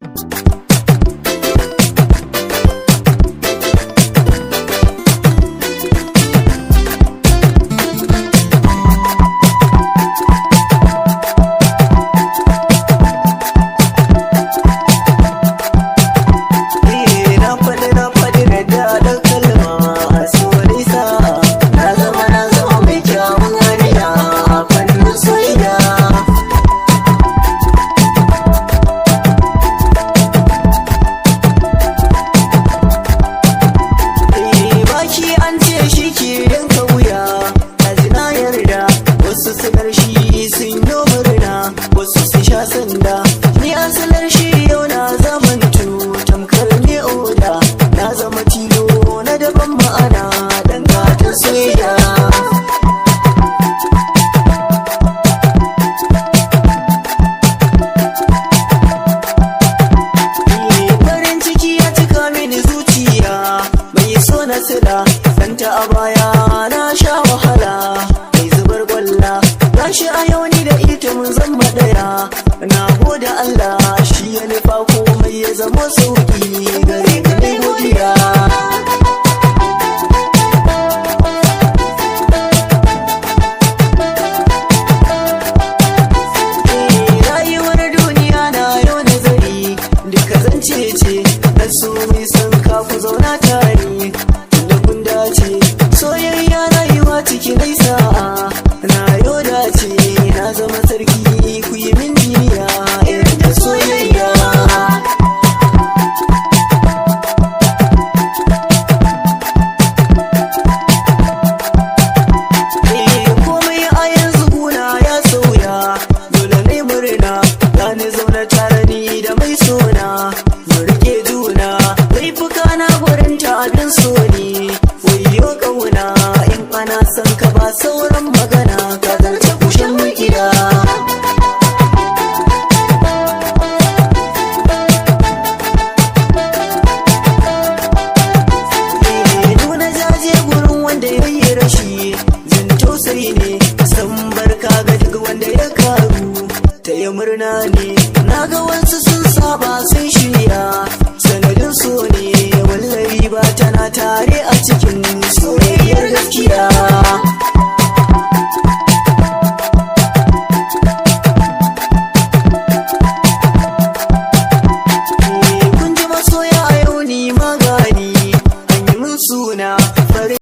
Na faɗi da daɗin kalma a so sa'a. Na zama mai kyawun hanya a fannin soyayya. Baki an ce shi ke yanka wuya, na ji na yarda. Wasu su shi sun yi murna, wasu su sha sanda. Ni asalar shi yau na zamantu tamkar ne oda. Na zama tilo na daban, ma'ana dan gatan soyayya. Farin ciki ya cika mini zuciya, mai so na sila danta. A baya na sha wahala, mai zubar gwalla. Gashi a yau ni da ita mun zama daya. Na gode Allah, shi ya nufa komai ya zama sauki gare ka, dai godiya. Rayuwar duniya na yau nazari, duka zance ce na so. Mai son ka, ku zauna tare tunda kun dace. Soyayya rayuwa ciki nai sa'a, na yau dace, na zama sarki. Ku yi min duniya irin ta soyayya. Komai a yanzu guna ya sauya, dole ne murna. Gani zaune tare ni da mai sona, mu rike juna. Laifuka na gurin ta abin so ne. Wayo kauna, in ana son ka ba sauran magana, ka zarce kushin gida. Nuna jaje gurin wanda ya yi rashi zan tausayi ne. San barka ga duk wanda ya karu, ta yi murna ne.